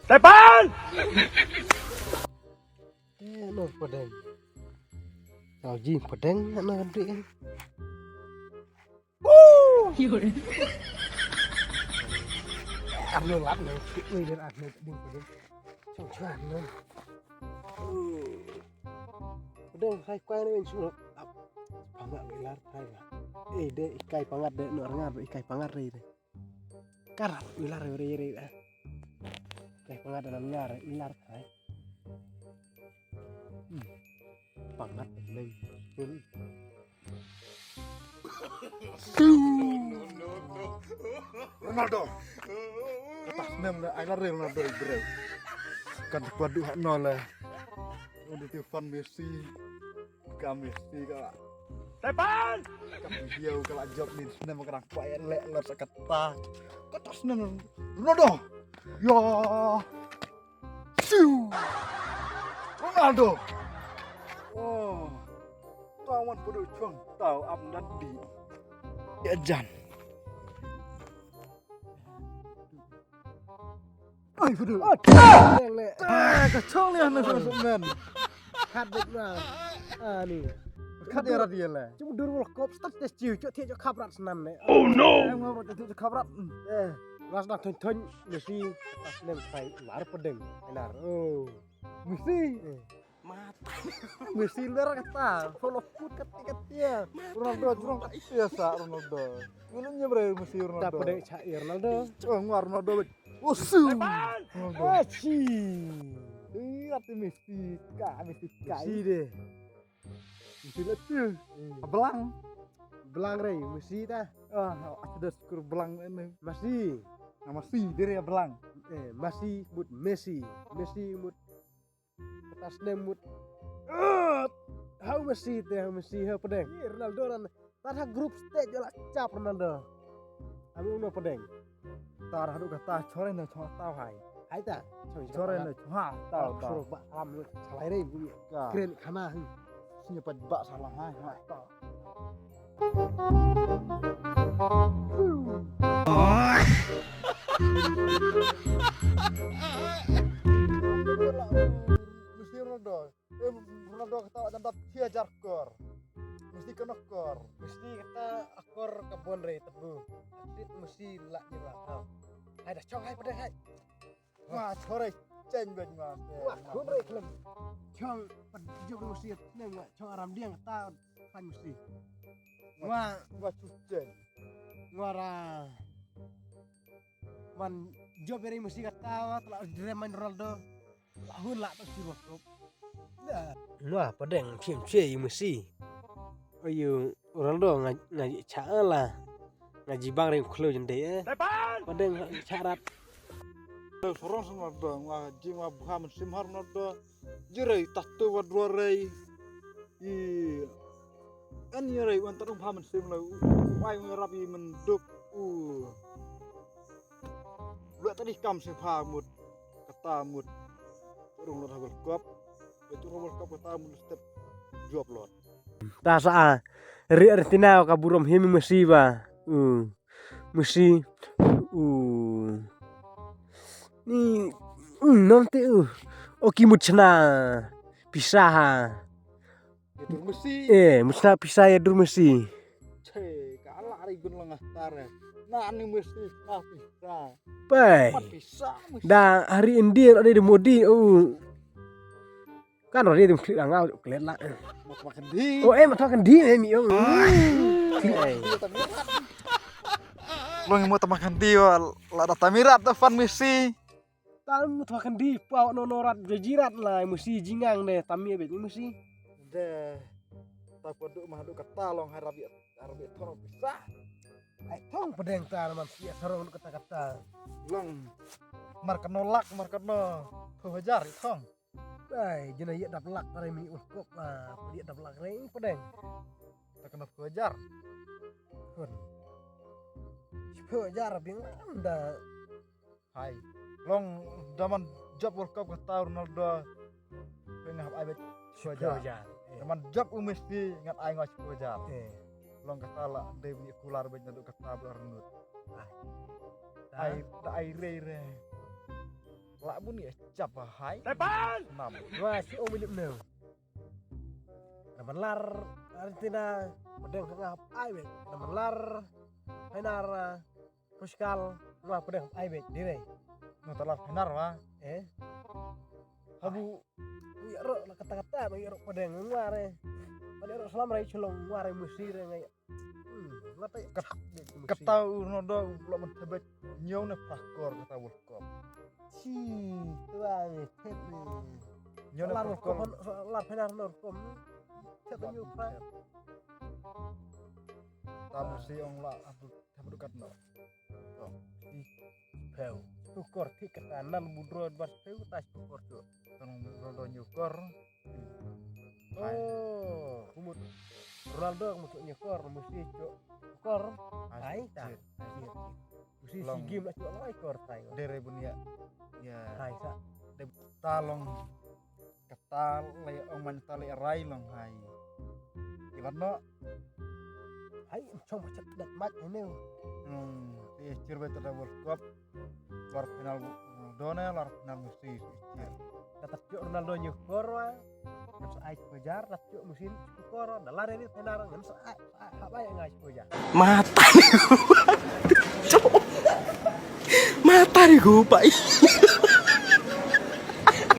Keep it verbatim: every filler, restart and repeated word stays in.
Tepan! Eh, no, Pdeng. Tau jing Pdeng, na kan dei. Arno lap no, ui, dan Arno ding Pdeng. Chong chong no. Pdeng, hai kwai no, insur. Pangat ilar, hai. Eh, de, ikai pangat de, no, ngar, ikai pangat re de. Karat ilar re re ah. Kai pangat dalam ngar ilar kai. Hmm. Pangat lei. Ronaldo. Atas nem le ilar re Ronaldo ibreu. Kan kuat duh no le. Udah tu fan Messi. Ka Messi ka. Tepan! Ka video ka la jop ni snem ka dang quiet le le sa kata. Kata snem Ronaldo. Ya. Siu. Ronaldo. Oh. Tawan pedu chung tau am dan di. Ya jan. Ai, phew. Deng le. Ah, ka chong le na sa men. Khat dek na. Ah, ni. Khat ya radio le. Cuma dur World Cup start test chiu, cok thiak cok khaprat senan le. Oh no. Em ngam rot thiak cok khaprat. Eh, ras dah thon thon Messi. Pas nem kai lar Pdeng. Lar. Oh. Messi. Eh. Mat. Messi ler kata, follow foot kata kata. Ronaldo jrong kata sa Ronaldo. Belum nya bre Messi Ronaldo. Dapat dek cak Ronaldo. Oh, ngwa Ronaldo. Usu. Ronaldo. Achi. Iya, tu Messi ka, Messi ka. Messi deh. Messi lah tu. Belang. Belang re, Messi dah. Ah, ada skor belang ini. Messi. Ah, Messi, dia belang. Eh, Messi mut Messi. Messi mut Kata snem mut. Hau Messi te, hau Messi, hau Pdeng. Ih, Ronaldo nan. Tar ha group stage la chap Ronaldo. Ami uno Pdeng. Tar haduh kata chore na chore tau hai. Hai ta. Chore na chore tau tau. Chore ba alam chalai re. Ka. Kren khana. Sini pat ba salah hai. Hai ta. Messi Ronaldo. Eh, Ronaldo kata wan dap shi hajar kor. Messi kano kor. Messi kata akor ka bon re tebu. Atit Messi la jira. Hai dah chong hai pada hai. Wah, chore chen ben wah. Wah, chore klem. Chong pen juk Messi nem wah chong aram diang kata. Kan Messi. Wah, wah chuchen. Wah ra. Man job eri Messi kata wah telah direm main Ronaldo. Lahun lah tak sirwa kop. Dah. Wah, Pdeng chim che yu Messi. Ayu Ronaldo nga nga cha la. Nga jibang ring khlo jende eh. Pdeng cha rat. Sorong sama Ronaldo, nga ji nga buha men sim har Ronaldo. Jirei tatu wa dua rei. I an jirei wan tatu ha men sim la. Wai ngarap i men duk u. Lua tadi kam sim ha mut kata mut. Rung lot ha World Cup. Itu World Cup kata mut step jop lot. Ta sa ri Argentina ka burom himi Messi ba. U. Messi. U. Ni. U nom te u. Oki mut chna pisa ha. Ya dur Messi. Eh, mut chna pisa ya dur Messi. Che, ka ala ri gun lang tar. Na ni Messi na pisa. Pai. Pat pisa Messi. Da hari India ada di Modi. U. Kan ri dim klik angau klet la. Mat makan di. Oh, eh, mat makan di eh mi ong. Klik eh. Long mat makan di wa la da tamirat da fan Messi. Tan mat makan di pa no no rat jajirat la Messi jingang de tamia bet Messi. De. Ta podu mah du kata long harabi harabi thorong pisa. Ai thong Pdeng ta man sia thorong kata kata. Long mar kano lak mar kano. Phew hajar thong. Ai, jina ya dap lak rai mi ul kop la, ya dap lak rai Pdeng. Tak kena phew hajar. Kun. Phew hajar bing da. Hai. Long daman Jop World Cup kata Ronaldo. Pynngap ai beit shiphew hajar. Shiphew hajar. Eh. Namar jop u Messi ngat ai nga shiphew hajar. Eh. Long kata la dei bini kular beit naduh kata ba arngut. Ai. Ai, da ai re re. La buni jop ba hai. Tepan! Nam. Wa si ong bilip neu. Namar lar Argentina, pdeng ngap ai beit. Namar lar Phanar, Portugal, ngap pdeng ai beit, dire. No talar Phanar wa. Eh? Habu. Ui ro la kata kata ba ro pdeng ngware. Pdeng ro salam rai chelong ngware Messi re ngai. Hmm, ngata kat kata u Ronaldo u lo men thebet nyau ne prakor kata World Cup. Si, tuang thep ni. Nyau ne prakor. La Phanar nor kom. Thep nyau pra. Ta Messi ong la abdul thep dukat no. Phew. Tukor thik kata nal budro bat phew ta tukor tu. Tang Ronaldo nyukor. Oh, kumut Ronaldo kumut nyukor Messi cuk. Tukor. Ai ta. Messi si game la cuk lai kor tai. Dere bunia. Ya. Hai sa. De talong. Kata lei ong man ta lei rai long hai. Iwan no. Hai chong macam dat mat ini. Hmm, eh chir beit ta World Cup. Lar Phanar Ronaldo ne, lar Phanar Messi chir. Kata cuk Ronaldo nyukor wa. Ngan sa ai shiphew hajar, kata cuk Messi nyukor. Da lar ini Phanar ngan sa ai, ai, hap ai nga shiphew hajar. Mata ni. Mata ni go pai.